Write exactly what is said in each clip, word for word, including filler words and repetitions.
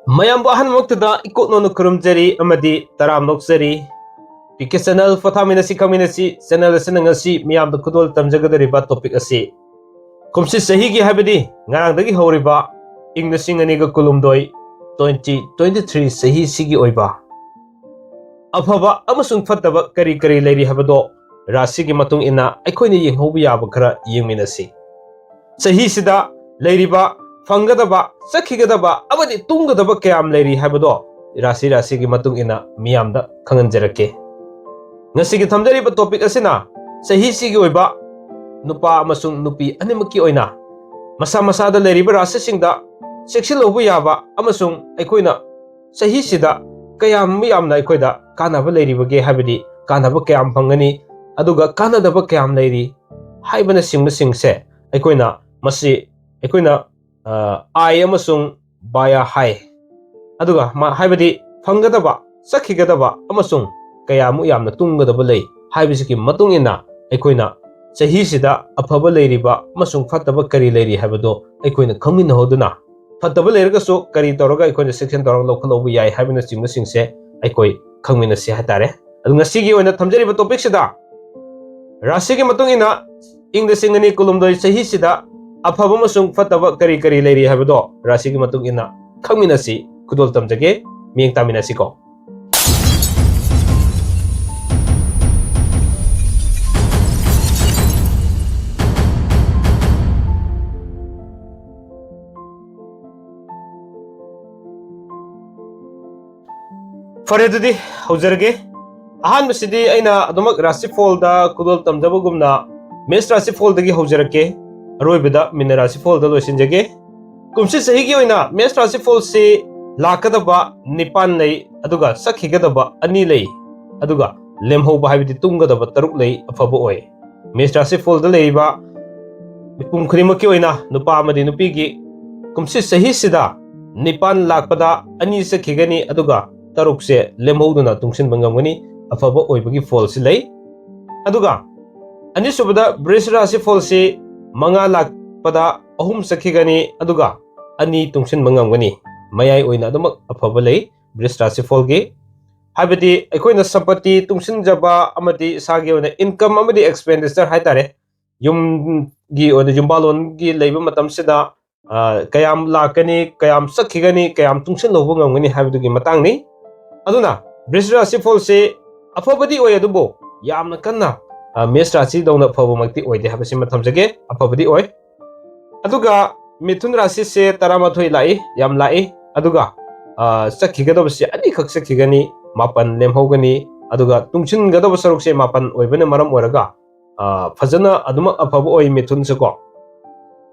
ꯃꯌꯥꯝꯕꯨ ꯑꯍꯥꯟꯕꯃꯛꯇꯗ ꯏꯀꯣꯛꯅꯣꯅ ꯈꯨꯔꯨꯝꯖꯔꯤ ꯑꯃꯗꯤ ꯇꯔꯥꯝ ꯅꯣꯛꯆꯔꯤ꯫ P K channel ꯄꯣꯊꯥꯃꯤꯟꯅꯁꯤ ꯈꯪꯃꯤꯟꯅꯁꯤ channel ꯑꯁꯤꯅ ꯉꯁꯤ ꯃꯤꯌꯥꯝꯗ ꯈꯨꯗꯣꯜ ꯇꯝꯖꯒꯗꯧꯔꯤꯕ ꯇꯣꯄꯤꯛ ꯑꯁꯤ ꯀꯨꯝꯁꯤ ꯆꯍꯤꯒꯤ ꯍꯥꯏꯕꯗꯤ ꯉꯔꯥꯡꯗꯒꯤ ꯍꯧꯔꯤꯕ ꯏꯪ ꯂꯤꯁꯤꯡ ꯑꯅꯤꯒ ꯀꯨꯟꯍꯨꯝꯗꯣꯏ, twenty twenty three ꯆꯍꯤꯁꯤꯒꯤ ꯑꯣꯏꯕ ꯑꯐꯕ ꯑꯃꯁꯨꯡ ꯐꯠꯇꯕ ꯀꯔꯤ ꯀꯔꯤ ꯂꯩꯔꯤ ꯍꯥꯏꯕꯗꯣ ꯔꯥꯁꯤꯒꯤ ꯃꯇꯨꯡ ꯏꯟꯅ ꯑꯩꯈꯣꯏꯅ ꯌꯦꯡꯍꯧꯕ ꯌꯥꯕ ꯈꯔ ꯌꯦꯡꯃꯤꯟꯅꯁꯤ꯫ ꯆꯍꯤꯁꯤꯗ ꯂꯩꯔꯤꯕ ꯐꯪꯒꯗꯕ, ꯆꯠꯈꯤꯒꯗꯕ ꯑꯃꯗꯤ ꯇꯨꯡꯒꯗꯕ ꯀꯌꯥꯝ ꯂꯩꯔꯤ ꯍꯥꯏꯕꯗꯣ ꯔꯥꯁꯤ ꯔꯥꯁꯤꯒꯤ ꯃꯇꯨꯡ ꯏꯟꯅ ꯃꯤꯌꯥꯝꯗ ꯈꯪꯍꯟꯖꯔꯛꯀꯦ꯫ ꯉꯁꯤꯒꯤ ꯊꯝꯖꯔꯤꯕ ꯇꯣꯄꯤꯛ ꯑꯁꯤꯅ ꯆꯍꯤꯁꯤꯒꯤ ꯑꯣꯏꯕ ꯅꯨꯄꯥ ꯑꯃꯁꯨꯡ ꯅꯨꯄꯤ ꯑꯅꯤꯃꯛꯀꯤ ꯑꯣꯏꯅ ꯃꯁꯥ ꯃꯁꯥꯗ ꯂꯩꯔꯤꯕ ꯔꯥꯁꯤꯁꯤꯡꯗ ꯆꯦꯛꯁꯤꯜꯍꯧꯕ ꯌꯥꯕ ꯑꯃꯁꯨꯡ ꯑꯩꯈꯣꯏꯅ ꯆꯍꯤꯁꯤꯗ ꯀꯌꯥꯝ ꯌꯥꯝꯅ ꯑꯩꯈꯣꯏꯗ ꯀꯥꯟꯅꯕ ꯂꯩꯔꯤꯕꯒꯦ, ꯍꯥꯏꯕꯗꯤ ꯀꯥꯟꯅꯕ ꯀꯌꯥꯝ ꯐꯪꯒꯅꯤ, ꯑꯗꯨꯒ ꯀꯥꯟꯅꯗꯕ ꯀꯌꯥꯝ ꯂꯩꯔꯤ ꯍꯥꯏꯕꯅꯆꯤꯡꯕꯁꯤꯡꯁꯦ ꯑꯩꯈꯣꯏꯅ ꯃꯁꯤ ꯑꯩꯈꯣꯏꯅ, ꯑ, ꯑꯥꯏ ꯑꯃꯁꯨꯡ ꯕꯥꯌꯥ ꯍꯥꯏ꯫ ꯑꯗꯨꯒ ꯃꯥ-, ꯍꯥꯏꯕꯗꯤ ꯐꯪꯒꯗꯕ, ꯆꯠꯈꯤꯒꯗꯕ ꯑꯃꯁꯨꯡ ꯀꯌꯥꯃꯨꯛ ꯌꯥꯝꯅ ꯇꯨꯡꯒꯗꯕ ꯂꯩ ꯍꯥꯏꯕꯁꯤꯒꯤ ꯃꯇꯨꯡ ꯏꯟꯅ ꯑꯩꯈꯣꯏꯅ ꯆꯍꯤꯁꯤꯗ ꯑꯐꯕ ꯂꯩꯔꯤꯕ ꯑꯃꯁꯨꯡ ꯐꯠꯇꯕ ꯀꯔꯤ ꯂꯩꯔꯤ ꯍꯥꯏꯕꯗꯣ ꯑꯩꯈꯣꯏꯅ ꯈꯪꯃꯤꯟꯅꯍꯧꯗꯨꯅ, ꯐꯠꯇꯕ ꯂꯩꯔꯒꯁꯨ ꯀꯔꯤ ꯇꯧꯔꯒ ꯑꯩꯈꯣꯏꯅ ꯆꯦꯛꯁꯤꯟ ꯊꯧꯔꯥꯡ ꯂꯧꯈꯠꯍꯧꯕ ꯌꯥꯏ ꯍꯥꯏꯕꯅꯆꯤꯡꯕꯁꯤꯡꯁꯦ ꯑꯩꯈꯣꯏ ꯈꯪꯃꯤꯟꯅꯁꯤ ꯍꯥꯏꯇꯥꯔꯦ꯫ ꯑꯗꯨ ꯉꯁꯤꯒꯤ ꯑꯣꯏꯅ ꯊꯝꯖꯔꯤꯕ ꯇꯣꯄꯤꯛꯁꯤꯗ ꯔꯥꯁꯤꯒꯤ ꯃꯇꯨꯡ ꯏꯟꯅ ꯏꯪ ꯂꯤꯁꯤꯡ ꯑꯅꯤ ꯀꯨꯟꯍꯨꯝꯗꯣꯏ ꯆꯍꯤꯁꯤꯗ ꯑꯐꯕ ꯑꯃꯁꯨꯡ ꯐꯠꯇꯕ ꯀꯔꯤ ꯀꯔꯤ ꯂꯩꯔꯤ ꯍꯥꯏꯕꯗꯣ ꯔꯥꯁꯤꯒꯤ ꯃꯇꯨꯡ ꯏꯟꯅ ꯈꯪꯃꯤꯟꯅꯁꯤ꯫ ꯈꯨꯗꯣꯜ ꯇꯝꯖꯒꯦ, ꯃꯤꯠꯌꯦꯡ ꯇꯥꯃꯤꯟꯅꯁꯤꯀꯣ꯫ ꯐꯔꯦ, ꯑꯗꯨꯗꯤ ꯍꯧꯖꯔꯒꯦ꯫ ꯑꯍꯥꯟꯕꯁꯤꯗꯤ ꯑꯩꯅ ꯑꯗꯨꯃꯛ ꯔꯥꯁꯤꯐꯣꯜꯗ ꯈꯨꯗꯣꯜ ꯇꯝꯖꯕꯒꯨꯝꯅ ꯃꯦꯁ ꯔꯥꯁꯤꯐꯣꯜꯗꯒꯤ ꯍꯧꯖꯔꯛꯀꯦ꯫ ꯑꯔꯣꯏꯕꯗ ꯃꯤꯅ ꯔꯥꯁꯤꯐꯣꯜꯗ ꯂꯣꯏꯁꯤꯟꯖꯒꯦ꯫ ꯀꯨꯝꯁꯤ ꯆꯍꯤꯒꯤ ꯑꯣꯏꯅ ꯃꯦꯁ ꯔꯥꯁꯤꯐꯣꯜꯁꯤ ꯂꯥꯛꯀꯗꯕ ꯅꯤꯄꯥꯟ ꯂꯩ, ꯑꯗꯨꯒ ꯆꯠꯈꯤꯒꯗꯕ ꯑꯅꯤ ꯂꯩ, ꯑꯗꯨꯒ ꯂꯦꯝꯍꯧꯕ ꯍꯥꯏꯕꯗꯤ ꯇꯨꯡꯒꯗꯕ ꯇꯔꯨꯛ ꯂꯩ ꯑꯐꯕ ꯑꯣꯏ꯫ ꯃꯦꯁ ꯔꯥꯁꯤꯐꯣꯜꯗ ꯂꯩꯔꯤꯕ ꯃꯤꯄꯨꯝ ꯈꯨꯗꯤꯡꯃꯛꯀꯤ ꯑꯣꯏꯅ ꯅꯨꯄꯥ ꯑꯃꯗꯤ ꯅꯨꯄꯤꯒꯤ ꯀꯨꯝꯁꯤ ꯆꯍꯤꯁꯤꯗ ꯅꯤꯄꯥꯟ ꯂꯥꯛꯄꯗ ꯑꯅꯤ ꯆꯠꯈꯤꯒꯅꯤ, ꯑꯗꯨꯒ ꯇꯔꯨꯛꯁꯦ ꯂꯦꯝꯍꯧꯗꯨꯅ ꯇꯨꯡꯁꯤꯟꯕ ꯉꯝꯒꯅꯤ꯫ ꯑꯐꯕ ꯑꯣꯏꯕꯒꯤ ꯐꯣꯜꯁꯤ ꯂꯩ꯫ ꯑꯗꯨꯒ ꯑꯅꯤꯁꯨꯕꯗ ꯕ꯭ꯔꯤꯖ ꯔꯥꯁꯤꯐꯣꯜꯁꯤ ꯃꯉꯥ ꯂꯥꯛꯄꯗ ꯑꯍꯨꯝ ꯆꯠꯈꯤꯒꯅꯤ, ꯑꯗꯨꯒ ꯑꯅꯤ ꯇꯨꯡꯁꯤꯟꯕ ꯉꯝꯒꯅꯤ꯫ ꯃꯌꯥꯏ ꯑꯣꯏꯅ ꯑꯗꯨꯃꯛ ꯑꯐꯕ ꯂꯩ ꯕ꯭ꯔꯤꯖ ꯔꯥꯁꯤꯐꯣꯜꯒꯤ꯫ ꯍꯥꯏꯕꯗꯤ ꯑꯩꯈꯣꯏꯅ ꯁꯝꯄꯇꯤ ꯇꯨꯡꯁꯤꯟꯖꯕ ꯑꯃꯗꯤ ꯏꯁꯥꯒꯤ ꯑꯣꯏꯅ ꯏꯟꯀꯝ ꯑꯃꯗꯤ ꯑꯦꯛꯁꯄꯦꯟꯗꯤꯆꯔ ꯍꯥꯏꯇꯥꯔꯦ, ꯌꯨꯝꯒꯤ ꯑꯣꯏꯅ ꯌꯨꯝꯕꯥꯂꯣꯟꯒꯤ ꯂꯩꯕ ꯃꯇꯝꯁꯤꯗ, ꯑ, ꯀꯌꯥꯝ ꯂꯥꯛꯀꯅꯤ, ꯀꯌꯥꯝ ꯆꯠꯈꯤꯒꯅꯤ, ꯀꯌꯥꯝ ꯇꯨꯡꯁꯤꯜꯍꯧꯕ ꯉꯝꯒꯅꯤ ꯍꯥꯏꯕꯗꯨꯒꯤ ꯃꯇꯥꯡꯅꯤ꯫ ꯑꯗꯨꯅ ꯕ꯭ꯔꯤꯖ ꯔꯥꯁꯤꯐꯣꯜꯁꯤ ꯑꯐꯕꯗꯤ ꯑꯣꯏ, ꯑꯗꯨꯕꯨ ꯌꯥꯝꯅ ꯀꯟꯅ, ꯑ, ꯃꯦꯁ ꯔꯥꯁꯤꯗꯧꯅ ꯐꯕꯃꯛꯇꯤ ꯑꯣꯏꯗꯦ ꯍꯥꯏꯕꯁꯤꯃ ꯊꯝꯖꯒꯦ꯫ ꯑꯐꯕꯗꯤ ꯑꯣꯏ꯫ ꯑꯗꯨꯒ ꯃꯤꯊꯨꯟ ꯔꯥꯁꯤꯁꯦ ꯇꯔꯥꯃꯥꯊꯣꯏ ꯂꯥꯛꯏ, ꯌꯥꯝ ꯂꯥꯛꯏ꯫ ꯑꯗꯨꯒ, ꯑ, ꯆꯠꯈꯤꯒꯗꯕꯁꯦ ꯑꯅꯤꯈꯛ ꯆꯠꯈꯤꯒꯅꯤ, ꯃꯥꯄꯟ ꯂꯦꯝꯍꯧꯒꯅꯤ꯫ ꯑꯗꯨꯒ ꯇꯨꯡꯁꯤꯟꯒꯗꯕ ꯁꯔꯨꯛꯁꯦ ꯃꯥꯄꯟ ꯑꯣꯏꯕꯅ ꯃꯔꯝ ꯑꯣꯏꯔꯒ, ꯑ, ꯐꯖꯅ ꯑꯗꯨꯃꯛ ꯑꯐꯕ ꯑꯣꯏ ꯃꯤꯊꯨꯟꯁꯦꯀꯣ꯫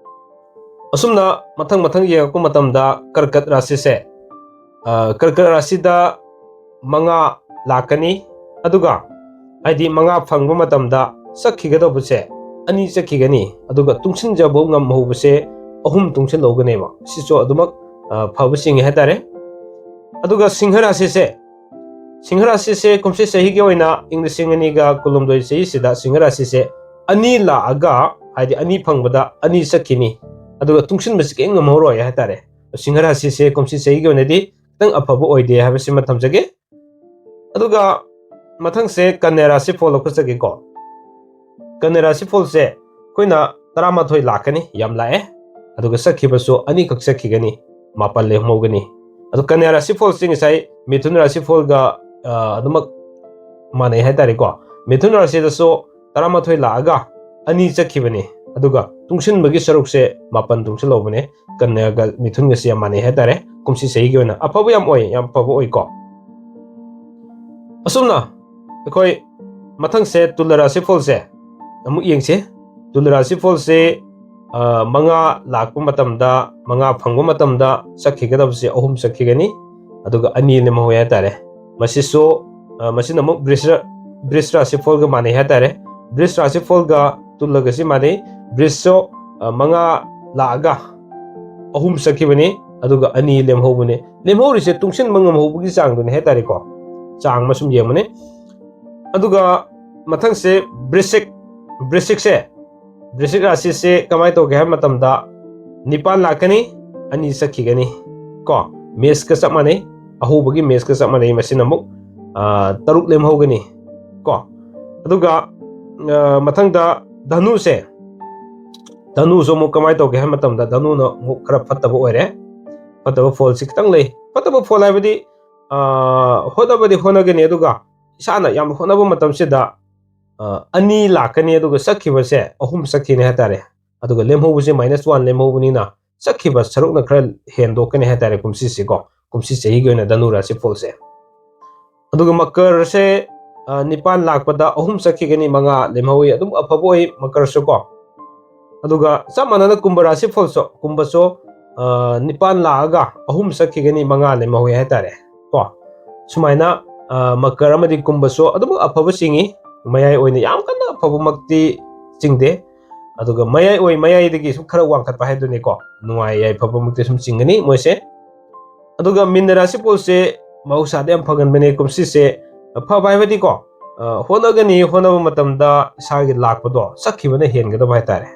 ꯑꯁꯨꯝꯅ ꯃꯊꯪ ꯃꯊꯪ ꯌꯦꯡꯉꯛꯄ ꯃꯇꯝꯗ ꯀꯔꯀꯠ ꯔꯥꯁꯤꯁꯦ, ꯑ, ꯀꯔꯀꯠ ꯔꯥꯁꯤꯗ ꯃꯉꯥ ꯂꯥꯛꯀꯅꯤ꯫ ꯑꯗꯨꯒ ꯍꯥꯏꯗꯤ ꯃꯉꯥ ꯐꯪꯕ ꯃꯇꯝꯗ ꯆꯠꯈꯤꯒꯗꯧꯕꯁꯦ ꯑꯅꯤ ꯆꯠꯈꯤꯒꯅꯤ, ꯑꯗꯨꯒ ꯇꯨꯡꯁꯤꯟꯖꯕ ꯉꯝꯍꯧꯕꯁꯦ ꯑꯍꯨꯝ ꯇꯨꯡꯁꯤꯜꯍꯧꯒꯅꯦꯕ꯫ ꯁꯤꯁꯨ ꯑꯗꯨꯃꯛ, ꯑ, ꯐꯕ ꯆꯤꯡꯉꯦ ꯍꯥꯏꯇꯥꯔꯦ꯫ ꯑꯗꯨꯒ ꯁꯤꯡꯍ ꯔꯥꯁꯤꯁꯦ, ꯁꯤꯡꯍ ꯔꯥꯁꯤꯁꯦ ꯀꯨꯝꯁꯤ ꯆꯍꯤꯒꯤ ꯑꯣꯏꯅ ꯏꯪ ꯂꯤꯁꯤꯡ ꯑꯅꯤꯒ ꯀꯨꯟꯍꯨꯝꯗꯣꯏ ꯆꯍꯤꯁꯤꯗ ꯁꯤꯡꯍ ꯔꯥꯁꯤꯁꯦ ꯑꯅꯤ ꯂꯥꯛꯑꯒ, ꯍꯥꯏꯗꯤ ꯑꯅꯤ ꯐꯪꯕꯗ ꯑꯅꯤ ꯆꯠꯈꯤꯅꯤ, ꯑꯗꯨꯒ ꯇꯨꯡꯁꯤꯟꯕꯁꯤ ꯀꯔꯤꯝ ꯉꯝꯍꯧꯔꯣꯏ ꯍꯥꯏꯇꯥꯔꯦ꯫ ꯁꯤꯡꯍ ꯔꯥꯁꯤꯁꯦ ꯀꯨꯝꯁꯤ ꯆꯍꯤꯒꯤ ꯑꯣꯏꯅꯗꯤ ꯈꯤꯇꯪ ꯑꯐꯕ ꯑꯣꯏꯗꯦ ꯍꯥꯏꯕꯁꯤꯃ ꯊꯝꯖꯒꯦ꯫ ꯑꯗꯨꯒ ꯃꯊꯪꯁꯦ ꯀꯟꯌꯥ ꯔꯥꯁꯤꯐꯣꯜ ꯂꯧꯈꯠꯆꯒꯦꯀꯣ꯫ ꯀꯟꯌꯥ ꯔꯥꯁꯤꯐꯣꯜꯁꯦ ꯑꯩꯈꯣꯏꯅ ꯇꯔꯥꯃꯥꯊꯣꯏ ꯂꯥꯛꯀꯅꯤ, ꯌꯥꯝ ꯂꯥꯛꯑꯦ꯫ ꯑꯗꯨꯒ ꯆꯠꯈꯤꯕꯁꯨ ꯑꯅꯤꯈꯛ ꯆꯠꯈꯤꯒꯅꯤ, ꯃꯥꯄꯜ ꯂꯦꯝꯍꯧꯒꯅꯤ꯫ ꯑꯗꯨ ꯀꯟꯌꯥ ꯔꯥꯁꯤꯐꯣꯜꯁꯦ ꯉꯁꯥꯏ ꯃꯤꯊꯨꯟ ꯔꯥꯁꯤꯐꯣꯜꯒ, ꯑ, ꯑꯗꯨꯃꯛ ꯃꯥꯟꯅꯩ ꯍꯥꯏꯇꯥꯔꯦꯀꯣ꯫ ꯃꯤꯊꯨꯟ ꯔꯥꯁꯤꯗꯁꯨ ꯇꯔꯥꯃꯥꯊꯣꯏ ꯂꯥꯛꯑꯒ ꯑꯅꯤ ꯆꯠꯈꯤꯕꯅꯤ, ꯑꯗꯨꯒ ꯇꯨꯡꯁꯤꯟꯕꯒꯤ ꯁꯔꯨꯛꯁꯦ ꯃꯥꯄꯜ ꯇꯨꯡꯁꯤꯜꯍꯧꯕꯅꯦ ꯀꯟꯌꯥꯒ ꯃꯤꯊꯨꯟꯒꯁꯦ꯫ ꯌꯥꯝ ꯃꯥꯟꯅꯩ ꯍꯥꯏꯇꯥꯔꯦ꯫ ꯀꯨꯝꯁꯤ ꯆꯍꯤꯒꯤ ꯑꯣꯏꯅ ꯑꯐꯕ ꯌꯥꯝ ꯑꯣꯏ, ꯌꯥꯝ ꯐꯕ ꯑꯣꯏꯀꯣ꯫ ꯑꯁꯨꯝꯅ ꯑꯩꯈꯣꯏ ꯃꯊꯪꯁꯦ ꯇꯨꯂ ꯔꯥꯁꯤꯐꯣꯜꯁꯦ ꯑꯃꯨꯛ ꯌꯦꯡꯁꯦ꯫ ꯇꯨꯂ ꯔꯥꯁꯤꯐꯣꯜꯁꯦ, ꯑ, ꯃꯉꯥ ꯂꯥꯛꯄ ꯃꯇꯝꯗ, ꯃꯉꯥ ꯐꯪꯕ ꯃꯇꯝꯗ ꯆꯠꯈꯤꯒꯗꯕꯁꯦ ꯑꯍꯨꯝ ꯆꯠꯈꯤꯒꯅꯤ, ꯑꯗꯨꯒ ꯑꯅꯤ ꯂꯦꯝꯍꯧꯋꯦ ꯍꯥꯏꯇꯥꯔꯦ꯫ ꯃꯁꯤꯁꯨ, ꯑ, ꯃꯁꯤꯅ ꯑꯃꯨꯛ ꯕ꯭ꯔꯤꯖ, ꯕ꯭ꯔꯤꯖ ꯔꯥꯁꯤꯐꯣꯜꯒ ꯃꯥꯟꯅꯩ ꯍꯥꯏꯇꯥꯔꯦ꯫ ꯕ꯭ꯔꯤꯖ ꯔꯥꯁꯤꯐꯣꯜꯒ ꯇꯨꯂꯒꯁꯤ ꯃꯥꯟꯅꯩ꯫ ꯕ꯭ꯔꯤꯖꯁꯨ, ꯑ, ꯃꯉꯥ ꯂꯥꯛꯑꯒ ꯑꯍꯨꯝ ꯆꯠꯈꯤꯕꯅꯤ, ꯑꯗꯨꯒ ꯑꯅꯤ ꯂꯦꯝꯍꯧꯕꯅꯤ꯫ ꯂꯦꯝꯍꯧꯔꯤꯁꯦ ꯇꯨꯡꯁꯤꯟꯕ ꯉꯝꯍꯧꯕꯒꯤ ꯆꯥꯡꯗꯨꯅꯤ ꯍꯥꯏꯇꯥꯔꯦꯀꯣ꯫ ꯆꯥꯡ ꯑꯃ ꯁꯨꯝ ꯌꯦꯡꯕꯅꯤ꯫ ꯑꯗꯨꯒ ꯃꯊꯪꯁꯦ ꯕ꯭ꯔꯤꯁꯤꯛ, ꯕ꯭ꯔꯤꯁꯤꯛꯁꯦ, ꯕ꯭ꯔꯤꯁꯤꯛ ꯔꯥꯁꯤꯁꯦ ꯀꯃꯥꯏꯅ ꯇꯧꯒꯦ ꯍꯥꯏꯕ ꯃꯇꯝꯗ, ꯅꯤꯄꯥꯟ ꯂꯥꯛꯀꯅꯤ, ꯑꯅꯤ ꯆꯠꯈꯤꯒꯅꯤ ꯀꯣ꯫ ꯃꯦꯁꯀ ꯆꯞ ꯃꯥꯟꯅꯩ, ꯑꯍꯧꯕꯒꯤ ꯃꯦꯁꯀ ꯆꯞ ꯃꯥꯟꯅꯩ꯫ ꯃꯁꯤꯅ ꯑꯃꯨꯛ, ꯑ, ꯇꯔꯨꯛ ꯂꯦꯝꯍꯧꯒꯅꯤ ꯀꯣ꯫ ꯑꯗꯨꯒ, ꯑ, ꯃꯊꯪꯗ ꯙꯅꯨꯁꯦ, ꯙꯅꯨꯁꯨ ꯑꯃꯨꯛ ꯀꯃꯥꯏꯅ ꯇꯧꯒꯦ ꯍꯥꯏꯕ ꯃꯇꯝꯗ, ꯙꯅꯨꯅ ꯑꯃꯨꯛ ꯈꯔ ꯐꯠꯇꯕ ꯑꯣꯏꯔꯦ꯫ ꯐꯠꯇꯕ ꯐꯣꯜꯁꯤ ꯈꯤꯇꯪ ꯂꯩ꯫ ꯐꯠꯇꯕ ꯐꯣꯜ ꯍꯥꯏꯕꯗꯤ, ꯑ, ꯍꯣꯠꯅꯕꯗꯤ ꯍꯣꯠꯅꯒꯅꯤ, ꯑꯗꯨꯒ ꯏꯁꯥꯅ ꯌꯥꯝ ꯍꯣꯠꯅꯕ ꯃꯇꯝꯁꯤꯗ, ꯑ, ꯑꯅꯤ ꯂꯥꯛꯀꯅꯤ, ꯑꯗꯨꯒ ꯆꯠꯈꯤꯕꯁꯦ ꯑꯍꯨꯝ ꯆꯠꯈꯤꯅꯤ ꯍꯥꯏꯇꯥꯔꯦ꯫ ꯑꯗꯨꯒ ꯂꯦꯝꯍꯧꯕꯁꯦ ꯃꯥꯏꯅꯁ ꯋꯥꯟ ꯂꯦꯝꯍꯧꯕꯅꯤꯅ, ꯆꯠꯈꯤꯕ ꯁꯔꯨꯛꯅ ꯈꯔ ꯍꯦꯟꯗꯣꯛꯀꯅꯤ ꯍꯥꯏꯇꯥꯔꯦ ꯀꯨꯝꯁꯤꯁꯦꯀꯣ, ꯀꯨꯝꯁꯤ ꯆꯍꯤꯒꯤ ꯑꯣꯏꯅ ꯙꯅꯨ ꯔꯥꯁꯤ ꯐꯣꯜꯁꯦ꯫ ꯑꯗꯨꯒ ꯃꯀꯔꯁꯦ, ꯑ, ꯅꯤꯄꯥꯟ ꯂꯥꯛꯄꯗ ꯑꯍꯨꯝ ꯆꯠꯈꯤꯒꯅꯤ, ꯃꯉꯥ ꯂꯦꯝꯍꯧꯏ꯫ ꯑꯗꯨꯝ ꯑꯐꯕ ꯑꯣꯏ ꯃꯀꯔꯁꯨ ꯀꯣ꯫ ꯑꯗꯨꯒ ꯆꯞ ꯃꯥꯟꯅꯅ ꯀꯨꯝꯚ ꯔꯥꯁꯤ ꯐꯣꯜꯁꯨ, ꯀꯨꯝꯚꯁꯨ, ꯑ, ꯅꯤꯄꯥꯟ ꯂꯥꯛꯑꯒ ꯑꯍꯨꯝ ꯆꯠꯈꯤꯒꯅꯤ, ꯃꯉꯥ ꯂꯦꯝꯍꯧꯏ ꯍꯥꯏꯇꯥꯔꯦ ꯀꯣ꯫ ꯁꯨꯃꯥꯏꯅ, ꯑ, ꯃꯀꯔ ꯑꯃꯗꯤ ꯀꯨꯝꯚꯁꯨ ꯑꯗꯨꯝ ꯑꯐꯕ ꯆꯤꯡꯏ, ꯃꯌꯥꯏ ꯑꯣꯏꯅ ꯌꯥꯝ ꯀꯟꯅ ꯑꯐꯕꯃꯛꯇꯤ ꯆꯤꯡꯗꯦ꯫ ꯑꯗꯨꯒ ꯃꯌꯥꯏ ꯑꯣꯏ, ꯃꯌꯥꯏꯗꯒꯤ ꯁꯨꯝ ꯈꯔ ꯋꯥꯡꯈꯠꯄ ꯍꯥꯏꯗꯨꯅꯤꯀꯣ, ꯅꯨꯡꯉꯥꯏ ꯌꯥꯏꯐꯕꯃꯛꯇꯤ ꯁꯨꯝ ꯆꯤꯡꯒꯅꯤ ꯃꯣꯏꯁꯦ꯫ ꯑꯗꯨꯒ ꯃꯤꯟꯅ ꯔꯥꯁꯤ ꯐꯣꯜꯁꯦ ꯃꯍꯧꯁꯥꯗ ꯌꯥꯝ ꯐꯒꯟꯕꯅꯦ ꯀꯨꯝꯁꯤꯁꯦ꯫ ꯐꯕ ꯍꯥꯏꯕꯗꯤꯀꯣ, ꯑ, ꯍꯣꯠꯅꯒꯅꯤ, ꯍꯣꯠꯅꯕ ꯃꯇꯝꯗ ꯏꯁꯥꯒꯤ ꯂꯥꯛꯄꯗꯣ ꯆꯠꯈꯤꯕꯅ ꯍꯦꯟꯒꯗꯕ ꯍꯥꯏꯇꯥꯔꯦ꯫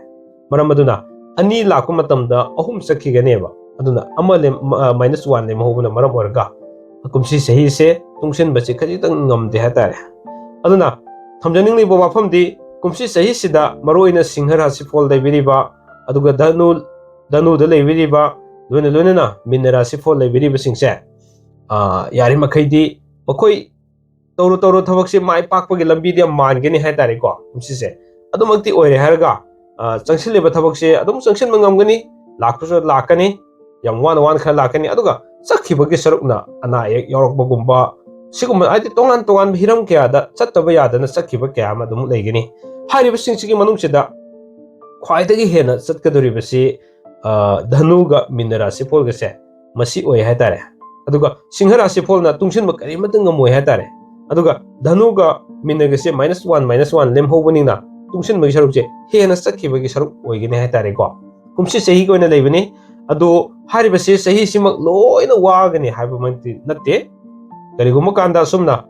ꯃꯔꯝ ꯑꯗꯨꯅ ꯑꯅꯤ ꯂꯥꯛꯄ ꯃꯇꯝꯗ ꯑꯍꯨꯝ ꯆꯠꯈꯤꯒꯅꯦꯕ꯫ ꯑꯗꯨꯅ ꯑꯃ ꯂꯦꯝ-, ꯃ-, ꯃꯥꯏꯅꯁ ꯋꯥꯟ ꯂꯦꯝꯍꯧꯕꯅ ꯃꯔꯝ ꯑꯣꯏꯔꯒ ꯀꯨꯝꯁꯤ ꯆꯍꯤꯁꯦ ꯇꯨꯡꯁꯤꯟꯕꯁꯤ ꯈꯖꯤꯛꯇꯪ ꯉꯝꯗꯦ ꯍꯥꯏꯇꯥꯔꯦ꯫ ꯑꯗꯨꯅ ꯊꯝꯖꯅꯤꯡꯂꯤꯕ ꯋꯥꯐꯝꯗꯤ, ꯀꯨꯝꯁꯤ ꯆꯍꯤꯁꯤꯗ ꯃꯔꯨꯑꯣꯏꯅ ꯁꯤꯡꯍ ꯔꯥꯁꯤ ꯐꯣꯜ ꯂꯩꯕꯤꯔꯤꯕ, ꯑꯗꯨꯒ ꯙꯅꯨ, ꯙꯅꯨꯗ ꯂꯩꯕꯤꯔꯤꯕ, ꯂꯣꯏꯅ ꯂꯣꯏꯅꯅ ꯃꯤꯟꯅ ꯔꯥꯁꯤ ꯐꯣꯜ ꯂꯩꯕꯤꯔꯤꯕꯁꯤꯡꯁꯦ, ꯑ, ꯌꯥꯔꯤꯃꯈꯩꯗꯤ ꯃꯈꯣꯏ ꯇꯧꯔꯨ ꯇꯧꯔꯨ ꯊꯕꯛꯁꯦ ꯃꯥꯏ ꯄꯥꯛꯄꯒꯤ ꯂꯝꯕꯤꯗꯤ ꯌꯥꯝ ꯃꯥꯟꯒꯅꯤ ꯍꯥꯏꯇꯥꯔꯦꯀꯣ꯫ ꯀꯨꯝꯁꯤꯁꯦ ꯑꯗꯨꯃꯛꯇꯤ ꯑꯣꯏꯔꯦ ꯍꯥꯏꯔꯒ, ꯑ, ꯆꯪꯁꯤꯜꯂꯤꯕ ꯊꯕꯛꯁꯦ ꯑꯗꯨꯝ ꯆꯪꯁꯤꯟꯕ ꯉꯝꯒꯅꯤ, ꯂꯥꯛꯄꯁꯨ ꯂꯥꯛꯀꯅꯤ, ꯌꯥꯝ ꯋꯥꯅ ꯋꯥꯅ ꯈꯔ ꯂꯥꯛꯀꯅꯤ꯫ ꯑꯗꯨꯒ ꯆꯠꯈꯤꯕꯒꯤ ꯁꯔꯨꯛꯅ ꯑꯅꯥ ꯑꯌꯦꯛ ꯌꯥꯎꯔꯛꯄꯒꯨꯝꯕ, ꯁꯤꯒꯨꯝꯕ ꯍꯥꯏꯗꯤ ꯇꯣꯉꯥꯟ ꯇꯣꯉꯥꯟꯕ ꯍꯤꯔꯝ ꯀꯌꯥꯗ ꯆꯠꯇꯕ ꯌꯥꯗꯅ ꯆꯠꯈꯤꯕ ꯀꯌꯥ ꯑꯃ ꯑꯗꯨꯝ ꯂꯩꯒꯅꯤ꯫ ꯍꯥꯏꯔꯤꯕꯁꯤꯡꯁꯤꯒꯤ ꯃꯅꯨꯡꯁꯤꯗ ꯈ꯭ꯋꯥꯏꯗꯒꯤ ꯍꯦꯟꯅ ꯆꯠꯀꯗꯧꯔꯤꯕꯁꯤ, ꯑ, ꯙꯅꯨꯒ ꯃꯤꯟꯅ ꯔꯥꯁꯤ ꯐꯣꯜꯒꯁꯦ ꯃꯁꯤ ꯑꯣꯏ ꯍꯥꯏꯇꯥꯔꯦ꯫ ꯑꯗꯨꯒ ꯁꯤꯡꯍ ꯔꯥꯁꯤ ꯐꯣꯜꯅ ꯇꯨꯡꯁꯤꯟꯕ ꯀꯔꯤꯃꯠꯇ ꯉꯝꯃꯣꯏ ꯍꯥꯏꯇꯥꯔꯦ꯫ ꯑꯗꯨꯒ ꯙꯅꯨꯒ ꯃꯤꯟꯅꯒꯁꯦ ꯃꯥꯏꯅꯁ ꯋꯥꯟ, ꯃꯥꯏꯅꯁ ꯋꯥꯟ ꯂꯦꯝꯍꯧꯕꯅꯤꯅ ꯇꯨꯡꯁꯤꯟꯕꯒꯤ ꯁꯔꯨꯛꯁꯦ ꯍꯦꯟꯅ ꯆꯠꯈꯤꯕꯒꯤ ꯁꯔꯨꯛ ꯑꯣꯏꯒꯅꯤ ꯍꯥꯏꯇꯥꯔꯦꯀꯣ꯫ ꯀꯨꯝꯁꯤ ꯆꯍꯤꯒꯤ ꯑꯣꯏꯅ ꯂꯩꯕꯅꯤ꯫ ꯑꯗꯣ ꯍꯥꯏꯔꯤꯕꯁꯤ ꯆꯍꯤꯁꯤꯃꯛ ꯂꯣꯏꯅ ꯋꯥꯒꯅꯤ ꯍꯥꯏꯕꯃꯛꯇꯤ ꯅꯠꯇꯦ꯫ ꯀꯔꯤꯒꯨꯝꯕ ꯀꯥꯟꯗ ꯑꯁꯨꯝꯅ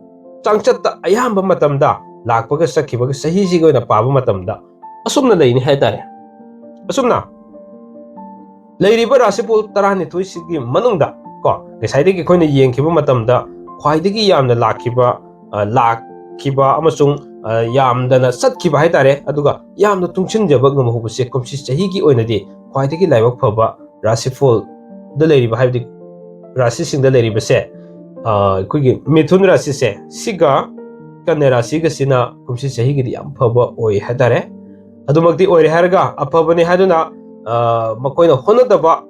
ꯆꯥꯡꯆꯠꯇ ꯑꯌꯥꯝꯕ ꯃꯇꯝꯗ ꯂꯥꯛꯄꯒ ꯆꯠꯈꯤꯕꯒ ꯆꯍꯤꯁꯤꯒꯤ ꯑꯣꯏꯅ ꯄꯥꯕ ꯃꯇꯝꯗ ꯑꯁꯨꯝꯅ ꯂꯩꯅꯤ ꯍꯥꯏꯇꯥꯔꯦ꯫ ꯑꯁꯨꯝꯅ ꯂꯩꯔꯤꯕ ꯔꯥꯁꯤꯐꯣꯜ ꯇꯔꯥꯅꯤꯊꯣꯏꯁꯤꯒꯤ ꯃꯅꯨꯡꯗ ꯀꯣ, ꯉꯁꯥꯏꯗꯒꯤ ꯑꯩꯈꯣꯏꯅ ꯌꯦꯡꯈꯤꯕ ꯃꯇꯝꯗ ꯈ꯭ꯋꯥꯏꯗꯒꯤ ꯌꯥꯝꯅ ꯂꯥꯛꯈꯤꯕ, ꯑ, ꯂꯥꯛꯈꯤꯕ ꯑꯃꯁꯨꯡ, ꯑ, ꯌꯥꯝꯗꯅ ꯆꯠꯈꯤꯕ ꯍꯥꯏꯇꯥꯔꯦ, ꯑꯗꯨꯒ ꯌꯥꯝꯅ ꯇꯨꯡꯁꯤꯟꯖꯕ ꯉꯝꯍꯧꯕꯁꯦ ꯀꯨꯝꯁꯤ ꯆꯍꯤꯒꯤ ꯑꯣꯏꯅꯗꯤ ꯈ꯭ꯋꯥꯏꯗꯒꯤ ꯂꯥꯏꯕꯛ ꯐꯕ ꯔꯥꯁꯤꯐꯣꯜꯗ ꯂꯩꯔꯤꯕ, ꯍꯥꯏꯕꯗꯤ ꯔꯥꯁꯤꯁꯤꯡꯗ ꯂꯩꯔꯤꯕꯁꯦ, ꯑ, ꯑꯩꯈꯣꯏꯒꯤ ꯃꯤꯊꯨꯟ ꯔꯥꯁꯤꯁꯦ, ꯁꯤꯒ ꯀꯟꯌꯥ ꯔꯥꯁꯤꯒꯁꯤꯅ ꯀꯨꯝꯁꯤ ꯆꯍꯤꯒꯤꯗꯤ ꯌꯥꯝ ꯐꯕ ꯑꯣꯏ ꯍꯥꯏꯇꯥꯔꯦ꯫ ꯑꯗꯨꯃꯛꯇꯤ ꯑꯣꯏꯔꯦ ꯍꯥꯏꯔꯒ ꯑꯐꯕꯅꯤ ꯍꯥꯏꯗꯨꯅ, ꯑ, ꯃꯈꯣꯏꯅ ꯍꯣꯠꯅꯗꯕ,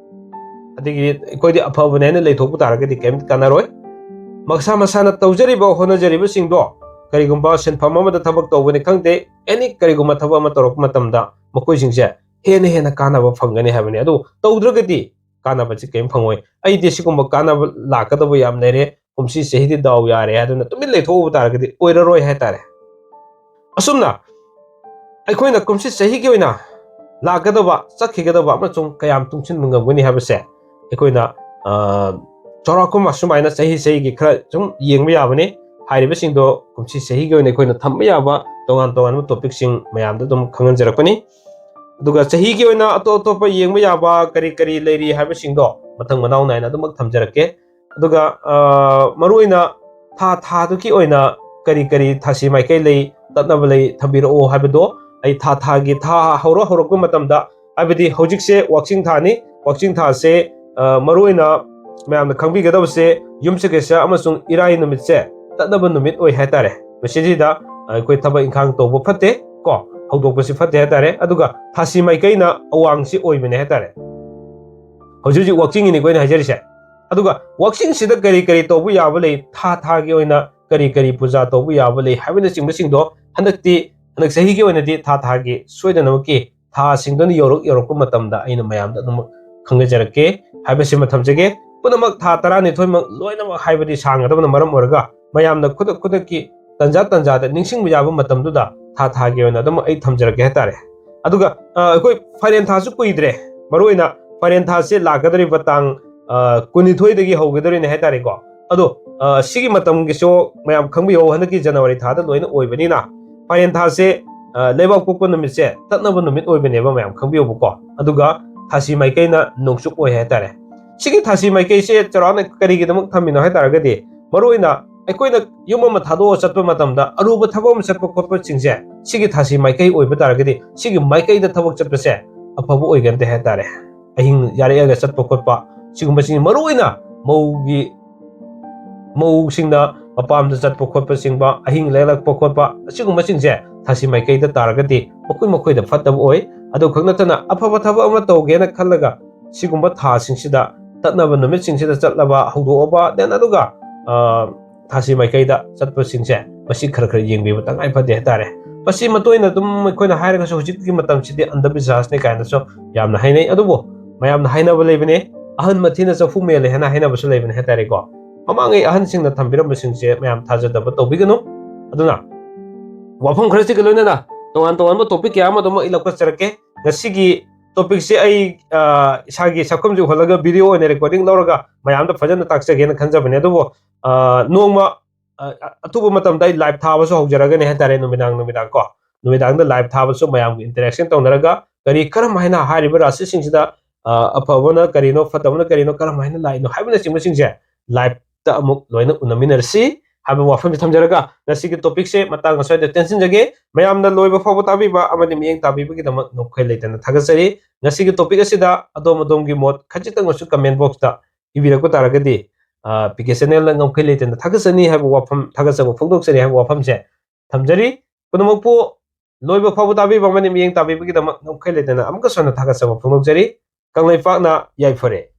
ꯑꯗꯒꯤ ꯑꯩꯈꯣꯏꯗꯤ ꯑꯐꯕꯅꯦ ꯍꯥꯏꯅ ꯂꯩꯊꯣꯛꯄ ꯇꯥꯔꯒꯗꯤ ꯀꯔꯤꯝꯇ ꯀꯥꯟꯅꯔꯣꯏ꯫ ꯃꯁꯥ ꯃꯁꯥꯅ ꯇꯧꯖꯔꯤꯕ, ꯍꯣꯠꯅꯖꯔꯤꯕꯁꯤꯡꯗꯣ, ꯀꯔꯤꯒꯨꯝꯕ ꯁꯤꯟꯐꯝ ꯑꯃꯗ ꯊꯕꯛ ꯇꯧꯕꯅꯤ ꯈꯪꯗꯦ, ꯑꯦꯅꯤ ꯀꯔꯤꯒꯨꯝꯕ ꯊꯕꯛ ꯑꯃ ꯇꯧꯔꯛꯄ ꯃꯇꯝꯗ ꯃꯈꯣꯏꯁꯤꯡꯁꯦ ꯍꯦꯟꯅ ꯍꯦꯟꯅ ꯀꯥꯟꯅꯕ ꯐꯪꯒꯅꯤ ꯍꯥꯏꯕꯅꯤ꯫ ꯑꯗꯨ ꯇꯧꯗ꯭ꯔꯒꯗꯤ ꯀꯥꯟꯅꯕꯁꯤ ꯀꯔꯤꯝ ꯐꯪꯉꯣꯏ꯫ ꯑꯩꯗꯤ ꯁꯤꯒꯨꯝꯕ ꯀꯥꯟꯅꯕ ꯂꯥꯛꯀꯗꯕ ꯌꯥꯝ ꯂꯩꯔꯦ, ꯀꯨꯝꯁꯤ ꯆꯍꯤꯗꯤ ꯗꯥꯎ ꯌꯥꯔꯦ ꯍꯥꯏꯗꯨꯅ ꯇꯨꯃꯤꯟ ꯂꯩꯊꯣꯛꯎꯕ ꯇꯥꯔꯒꯗꯤ ꯑꯣꯏꯔꯔꯣꯏ ꯍꯥꯏꯇꯥꯔꯦ꯫ ꯑꯁꯨꯝꯅ ꯑꯩꯈꯣꯏꯅ ꯀꯨꯝꯁꯤ ꯆꯍꯤꯒꯤ ꯑꯣꯏꯅ ꯂꯥꯛꯀꯗꯕ, ꯆꯠꯈꯤꯒꯗꯕ ꯑꯃꯁꯨꯡ ꯀꯌꯥꯝ ꯇꯨꯡꯁꯤꯟꯕ ꯉꯝꯒꯅꯤ ꯍꯥꯏꯕꯁꯦ ꯑꯩꯈꯣꯏꯅ, ꯑ, ꯆꯥꯎꯔꯥꯛꯄ ꯑꯃ ꯁꯨꯃꯥꯏꯅ ꯆꯍꯤ ꯆꯍꯤꯒꯤ ꯈꯔ ꯁꯨꯝ ꯌꯦꯡꯕ ꯌꯥꯕꯅꯤ꯫ ꯍꯥꯏꯔꯤꯕꯁꯤꯡꯗꯣ ꯀꯨꯝꯁꯤ ꯆꯍꯤꯒꯤ ꯑꯣꯏꯅ ꯑꯩꯈꯣꯏꯅ ꯊꯝꯕ ꯌꯥꯕ ꯇꯣꯉꯥꯟ ꯇꯣꯉꯥꯟꯕ ꯇꯣꯄꯤꯛꯁꯤꯡ ꯃꯌꯥꯝꯗ ꯑꯗꯨꯝ ꯈꯪꯍꯟꯖꯔꯛꯄꯅꯤ꯫ ꯑꯗꯨꯒ ꯆꯍꯤꯒꯤ ꯑꯣꯏꯅ ꯑꯇꯣꯞ ꯑꯇꯣꯞꯄ ꯌꯦꯡꯕ ꯌꯥꯕ ꯀꯔꯤ ꯀꯔꯤ ꯂꯩꯔꯤ ꯍꯥꯏꯕꯁꯤꯡꯗꯣ ꯃꯊꯪ ꯃꯅꯥꯎ ꯅꯥꯏꯅ ꯑꯗꯨꯃꯛ ꯊꯝꯖꯔꯛꯀꯦ꯫ ꯑꯗꯨꯒ, ꯑ, ꯃꯔꯨꯑꯣꯏꯅ ꯊꯥ ꯊꯥꯗꯨꯒꯤ ꯑꯣꯏꯅ ꯀꯔꯤ ꯀꯔꯤ ꯊꯥꯁꯤ ꯃꯥꯏꯀꯩ ꯂꯩ, ꯇꯠꯅꯕ ꯂꯩ, ꯊꯝꯕꯤꯔꯛꯑꯣ ꯍꯥꯏꯕꯗꯣ ꯑꯩ ꯊꯥ ꯊꯥꯒꯤ, ꯊꯥ ꯍꯧꯔ ꯍꯧꯔꯛꯄ ꯃꯇꯝꯗ, ꯍꯥꯏꯕꯗꯤ ꯍꯧꯖꯤꯛꯁꯦ ꯋꯥꯛꯆꯤꯡ ꯊꯥꯅꯤ, ꯋꯥꯛꯆꯤꯡ ꯊꯥꯁꯦ, ꯑ, ꯃꯔꯨꯑꯣꯏꯅ ꯃꯌꯥꯝꯅ ꯈꯪꯕꯤꯒꯗꯕꯁꯦ ꯌꯨꯝꯁꯀꯩꯁ ꯑꯃꯁꯨꯡ ꯏꯔꯥꯏ ꯅꯨꯃꯤꯠꯁꯦ ꯇꯠꯅꯕ ꯅꯨꯃꯤꯠ ꯑꯣꯏ ꯍꯥꯏꯇꯥꯔꯦ꯫ ꯃꯁꯤꯁꯤꯗ ꯑꯩꯈꯣꯏ ꯊꯕꯛ ꯏꯪꯈꯥꯡ ꯇꯧꯕ ꯐꯠꯇꯦ ꯀꯣ, ꯍꯧꯗꯣꯛꯄꯁꯤ ꯐꯠꯇꯦ ꯍꯥꯏꯇꯥꯔꯦ꯫ ꯑꯗꯨꯒ ꯊꯥꯁꯤ ꯃꯥꯏꯀꯩꯅ ꯑꯋꯥꯡꯁꯤ ꯑꯣꯏꯕꯅꯦ ꯍꯥꯏꯇꯥꯔꯦ꯫ ꯍꯧꯖꯤꯛ ꯍꯧꯖꯤꯛ ꯋꯥꯛꯆꯤꯡꯒꯤꯅꯤꯀꯣ ꯑꯩꯅ ꯍꯥꯏꯖꯔꯤꯁꯦ꯫ ꯑꯗꯨꯒ ꯋꯥꯛꯆꯤꯡꯁꯤꯗ ꯀꯔꯤ ꯀꯔꯤ ꯇꯧꯕ ꯌꯥꯕ ꯂꯩ, ꯊꯥ ꯊꯥꯒꯤ ꯑꯣꯏꯅ ꯀꯔꯤ ꯀꯔꯤ ꯄꯨꯖꯥ ꯇꯧꯕ ꯌꯥꯕ ꯂꯩ ꯍꯥꯏꯕꯅꯆꯤꯡꯕꯁꯤꯡꯗꯣ ꯍꯟꯗꯛꯇꯤ, ꯍꯟꯗꯛ ꯆꯍꯤꯒꯤ ꯑꯣꯏꯅꯗꯤ ꯊꯥ ꯊꯥꯒꯤ ꯁꯣꯏꯗꯅꯃꯛꯀꯤ ꯊꯥꯁꯤꯡꯗꯨꯅ ꯌꯧꯔꯛ ꯌꯧꯔꯛꯄ ꯃꯇꯝꯗ ꯑꯩꯅ ꯃꯌꯥꯝꯗ ꯑꯗꯨꯝ ꯈꯪꯍꯟꯖꯔꯛꯀꯦ ꯍꯥꯏꯕꯁꯤꯃ ꯊꯝꯖꯒꯦ꯫ ꯄꯨꯝꯅꯃꯛ ꯊꯥ ꯇꯔꯥꯅꯤꯊꯣꯏꯃꯛ ꯂꯣꯏꯅꯃꯛ ꯍꯥꯏꯕꯗꯤ ꯁꯥꯡꯒꯗꯕꯅ ꯃꯔꯝ ꯑꯣꯏꯔꯒ ꯃꯌꯥꯝꯅ ꯈꯨꯗꯛ ꯈꯨꯗꯛꯀꯤ ꯇꯟꯖꯥ ꯇꯟꯖꯥꯗ ꯅꯤꯡꯁꯤꯡꯕ ꯌꯥꯕ ꯃꯇꯝꯗꯨꯗ ꯊꯥ ꯊꯥꯒꯤ ꯑꯣꯏꯅ ꯑꯗꯨꯝ ꯑꯩ ꯊꯝꯖꯔꯛꯀꯦ ꯍꯥꯏꯇꯥꯔꯦ꯫ ꯑꯗꯨꯒ, ꯑ, ꯑꯩꯈꯣꯏ ꯐꯥꯏꯔꯦꯟ ꯊꯥꯁꯨ ꯀꯨꯏꯗ꯭ꯔꯦ, ꯃꯔꯨꯑꯣꯏꯅ ꯐꯥꯏꯔꯦꯟ ꯊꯥꯁꯦ ꯂꯥꯛꯀꯗꯧꯔꯤꯕ ꯇꯥꯡ, ꯑ, ꯀꯨꯟꯅꯤꯊꯣꯏꯗꯒꯤ ꯍꯧꯒꯗꯧꯔꯤꯅꯦ ꯍꯥꯏꯇꯥꯔꯦꯀꯣ꯫ ꯑꯗꯣ, ꯑ, ꯁꯤꯒꯤ ꯃꯇꯝꯒꯤꯁꯨ ꯃꯌꯥꯝ ꯈꯪꯕꯤꯌꯣ, ꯍꯟꯗꯛꯀꯤ ꯖꯅꯋꯥꯔꯤ ꯊꯥꯗ ꯂꯣꯏꯅ ꯑꯣꯏꯕꯅꯤꯅ, ꯐꯥꯏꯔꯦꯟ ꯊꯥꯁꯦ, ꯑ, ꯂꯩꯕꯥꯛ ꯄꯣꯛꯄ ꯅꯨꯃꯤꯠꯁꯦ ꯇꯠꯅꯕ ꯅꯨꯃꯤꯠ ꯑꯣꯏꯕꯅꯦꯕ, ꯃꯌꯥꯝ ꯈꯪꯕꯤꯌꯣꯕꯀꯣ꯫ ꯑꯗꯨꯒ ꯊꯥꯁꯤ ꯃꯥꯏꯀꯩꯅ ꯅꯣꯡꯆꯨꯞ ꯑꯣꯏ ꯍꯥꯏꯇꯥꯔꯦ꯫ ꯁꯤꯒꯤ ꯊꯥꯁꯤ ꯃꯥꯏꯀꯩꯁꯦ ꯆꯥꯎꯔꯥꯛꯅ ꯀꯔꯤꯒꯤꯗꯃꯛ ꯊꯝꯃꯤꯅꯣ ꯍꯥꯏ ꯇꯥꯔꯒꯗꯤ, ꯃꯔꯨꯑꯣꯏꯅ ꯑꯩꯈꯣꯏꯅ ꯌꯨꯝ ꯑꯃ ꯊꯥꯗꯣꯛꯑ ꯆꯠꯄ ꯃꯇꯝꯗ, ꯑꯔꯨꯕ ꯊꯕꯛ ꯑꯃ ꯆꯠꯄ ꯈꯣꯠꯄꯁꯤꯡꯁꯦ, ꯁꯤꯒꯤ ꯊꯥꯁꯤ ꯃꯥꯏꯀꯩ ꯑꯣꯏꯕ ꯇꯥꯔꯒꯗꯤ, ꯁꯤꯒꯤ ꯃꯥꯏꯀꯩꯗ ꯊꯕꯛ ꯆꯠꯄꯁꯦ ꯑꯐꯕ ꯑꯣꯏꯒꯟꯗꯦ ꯍꯥꯏꯇꯥꯔꯦ꯫ ꯑꯍꯤꯡ ꯌꯥꯔꯦꯛꯑꯒ ꯆꯠꯄ ꯈꯣꯠꯄ, ꯁꯤꯒꯨꯝꯕꯁꯤꯡ, ꯃꯔꯨꯑꯣꯏꯅ ꯃꯧꯒꯤ, ꯃꯧꯁꯤꯡꯅ ꯃꯄꯥꯝꯗ ꯆꯠꯄ ꯈꯣꯠꯄ ꯆꯤꯡꯕ, ꯑꯍꯤꯡ ꯂꯦꯛꯂꯛꯄ ꯈꯣꯠꯄ, ꯑꯁꯤꯒꯨꯝꯕꯁꯤꯡꯁꯦ ꯊꯥꯁꯤ ꯃꯥꯏꯀꯩꯗ ꯇꯥꯔꯒꯗꯤ ꯃꯈꯣꯏ ꯃꯈꯣꯏꯗ ꯐꯠꯇꯕ ꯑꯣꯏ꯫ ꯑꯗꯨ ꯈꯛ ꯅꯠꯇꯅ, ꯑꯐꯕ ꯊꯕꯛ ꯑꯃ ꯇꯧꯒꯦꯅ ꯈꯜꯂꯒ, ꯁꯤꯒꯨꯝꯕ ꯊꯥꯁꯤꯡꯁꯤꯗ ꯇꯠꯅꯕ ꯅꯨꯃꯤꯠꯁꯤꯡꯁꯤꯗ ꯆꯠꯂꯕ, ꯍꯧꯗꯣꯛꯑꯕ, then ꯑꯗꯨꯒ, ꯑ, ꯊꯥꯁꯤ ꯃꯥꯏꯀꯩꯗ ꯆꯠꯄꯁꯤꯡꯁꯦ, ꯃꯁꯤ ꯈꯔ ꯈꯔ ꯌꯦꯡꯕꯤꯕ ꯇꯉꯥꯏ ꯐꯗꯦ ꯍꯥꯏꯇꯥꯔꯦ꯫ ꯃꯁꯤ ꯃꯇꯣꯏꯅ ꯑꯗꯨꯝ ꯑꯩꯈꯣꯏꯅ ꯍꯥꯏꯔꯒꯁꯨ, ꯍꯧꯖꯤꯛꯀꯤ ꯃꯇꯝꯁꯤꯗꯤ ꯑꯟꯙꯕꯤꯁ꯭ꯋꯥꯁꯅꯤ ꯀꯥꯏꯅꯁꯨ ꯌꯥꯝꯅ ꯍꯥꯏꯅꯩ꯫ ꯑꯗꯨꯕꯨ ꯃꯌꯥꯝꯅ ꯍꯥꯏꯅꯕ ꯂꯩꯕꯅꯦ, "ꯑꯍꯟ ꯃꯊꯤꯅ ꯆꯐꯨ ꯃꯦꯜꯂꯦ" ꯍꯥꯏꯅ ꯍꯥꯏꯅꯕꯁꯨ ꯂꯩꯕꯅꯦ ꯍꯥꯏꯇꯥꯔꯦꯀꯣ꯫ ꯃꯃꯥꯡꯉꯩ ꯑꯍꯟꯁꯤꯡꯅ ꯊꯝꯕꯤꯔꯝꯕꯁꯤꯡꯁꯦ ꯃꯌꯥꯝ ꯊꯥꯖꯗꯕ ꯇꯧꯕꯤꯒꯅꯨ꯫ ꯑꯗꯨꯅ ꯋꯥꯐꯝ ꯈꯔꯁꯤꯒ ꯂꯣꯏꯅꯅ ꯇꯣꯉꯥꯟ ꯇꯣꯉꯥꯟꯕ topic ꯀꯌꯥ ꯑꯃ ꯑꯗꯨꯃꯛ ꯑꯩ ꯂꯧꯈꯠꯆꯔꯛꯀꯦ꯫ ꯉꯁꯤꯒꯤ topicꯁꯦ ꯑꯩ, ꯑ, ꯏꯁꯥꯒꯤ ꯁꯛꯐꯝꯁꯦ ꯎꯍꯜꯂꯒ video ꯑꯣꯏꯅ recording ꯂꯧꯔꯒ ꯃꯌꯥꯝꯗ ꯐꯖꯅ ꯇꯥꯛꯆꯒꯦꯅ ꯈꯟꯖꯕꯅꯦ꯫ ꯑꯗꯨꯕꯨ, ꯑ, ꯅꯣꯡꯃ, ꯑ, ꯑ, ꯑꯊꯨꯕ ꯃꯇꯝꯗ ꯑꯩ live ꯊꯥꯕꯁꯨ ꯍꯧꯖꯔꯒꯅꯤ ꯍꯥꯏꯇꯥꯔꯦ, ꯅꯨꯃꯤꯗꯥꯡ ꯅꯨꯃꯤꯗꯥꯡ ꯀꯣ꯫ ꯅꯨꯃꯤꯗꯥꯡꯗ live ꯊꯥꯕꯁꯨ ꯃꯌꯥꯝꯒꯤ interaction ꯇꯧꯅꯔꯒ, ꯀꯔꯤ, ꯀꯔꯝ ꯍꯥꯏꯅ ꯍꯥꯏꯔꯤꯕ ꯔꯥꯁꯤꯁꯤꯡꯁꯤꯗ, ꯑ, ꯑꯐꯕꯅ ꯀꯔꯤꯅꯣ, ꯐꯠꯇꯕꯅ ꯀꯔꯤꯅꯣ, ꯀꯔꯝ ꯍꯥꯏꯅ ꯂꯥꯛꯏꯅꯣ ꯍꯥꯏꯕꯅꯆꯤꯡꯕꯁꯤꯡꯁꯦ liveꯇ ꯑꯃꯨꯛ ꯂꯣꯏꯅ ꯎꯅꯃꯤꯟꯅꯔꯁꯤ ꯍꯥꯏꯕ ꯋꯥꯐꯝꯁꯦ ꯊꯝꯖꯔꯒ, ꯉꯁꯤꯒꯤ topicꯁꯦ ꯃꯇꯥꯡ ꯑꯁ꯭ꯋꯥꯏꯗ ꯇꯦꯟꯁꯤꯟꯖꯒꯦ꯫ ꯃꯌꯥꯝꯅ ꯂꯣꯏꯕ ꯐꯥꯎꯕ ꯇꯥꯕꯤꯕ ꯑꯃꯗꯤ ꯃꯤꯠꯌꯦꯡ ꯇꯥꯕꯤꯕꯒꯤꯗꯃꯛ ꯉꯝꯈꯩ ꯂꯩꯇꯅ ꯊꯥꯒꯠꯆꯔꯤ꯫ ꯉꯁꯤꯒꯤ topic ꯑꯁꯤꯗ ꯑꯗꯣꯝ ꯑꯗꯣꯝꯒꯤ ꯃꯣꯠ ꯈꯖꯤꯛꯇꯪ ꯑꯣꯏꯔꯁꯨ comment boxꯇ ꯏꯕꯤꯔꯛꯄ ꯇꯥꯔꯒꯗꯤ, ꯑ, PK channelꯗ ꯉꯝꯈꯩ ꯂꯩꯇꯅ ꯊꯥꯒꯠꯆꯅꯤ ꯍꯥꯏꯕ ꯋꯥꯐꯝ, ꯊꯥꯒꯠꯆꯕ ꯐꯣꯡꯗꯣꯛꯆꯔꯤ ꯍꯥꯏꯕ ꯋꯥꯐꯝꯁꯦ ꯊꯝꯖꯔꯤ꯫ ꯄꯨꯝꯅꯃꯛꯄꯨ ꯂꯣꯏꯕ ꯐꯥꯎꯕ ꯇꯥꯕꯤꯕ ꯑꯃꯗꯤ ꯃꯤꯠꯌꯦꯡ ꯇꯥꯕꯤꯕꯒꯤꯗꯃꯛ ꯉꯝꯈꯩ ꯂꯩꯇꯅ ꯑꯃꯨꯛꯀ ꯍꯟꯅ ꯊꯥꯒꯠꯆꯕ ꯐꯣꯡꯗꯣꯛꯆꯔꯤ꯫ ꯀꯪꯂꯩꯄꯥꯛꯅ ꯌꯥꯏꯐꯔꯦ꯫